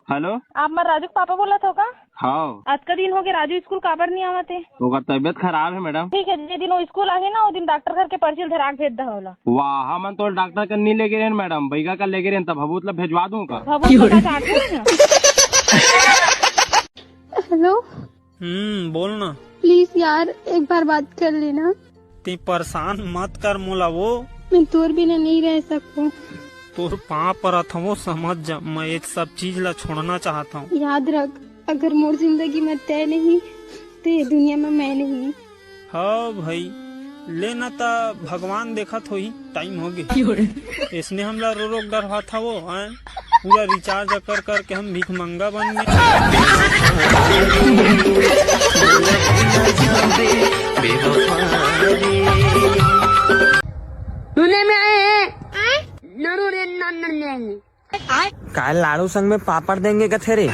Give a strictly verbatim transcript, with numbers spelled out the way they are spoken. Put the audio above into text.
Hello. आप मन राजू के पापा बोलत हो का? हाँ। अतका दिन हो गए, राजू स्कूल काबर नहीं आवत हे? ओकर तबीयत खराब है मैडम। ठीक है, जे दिन वो स्कूल आही ना, वो दिन डॉक्टर घर के पर्ची धरा के भेज दहा ओला। वाह, हमन तो डॉक्टर कर नहीं लेगे रहेन मैडम, बैगा कर लेगे रहेन, तब भभूत ला भेजवा दूं का? भभूत ला का चाटू है ना? हेलो। हम्म, बोल ना। प्लीज यार, एक बार बात कर लेना। ते परेशान मत कर मोला वो। मैं तोर बिना नहीं रह सकूं। तोर पाँव परत हवं, समझ जा, मैं ये सब चीज ला छोड़ना चाहत हवं। याद रख, अगर मोर जिंदगी में तै नहीं, तो ये दुनिया में मैं नहीं। हाँ भाई, ले ना ता भगवान देखत होही, टाइम हो गे। इसने हमला रो रो के डरवात हवो, हैं? पूरा रिचार्ज कर करके हम भिखमंगा बन गए। तूने में आए हैं? नरू रे नन्नन में आएंगे। काय लाड़ू संग में पापड़ देंगे कथे रे?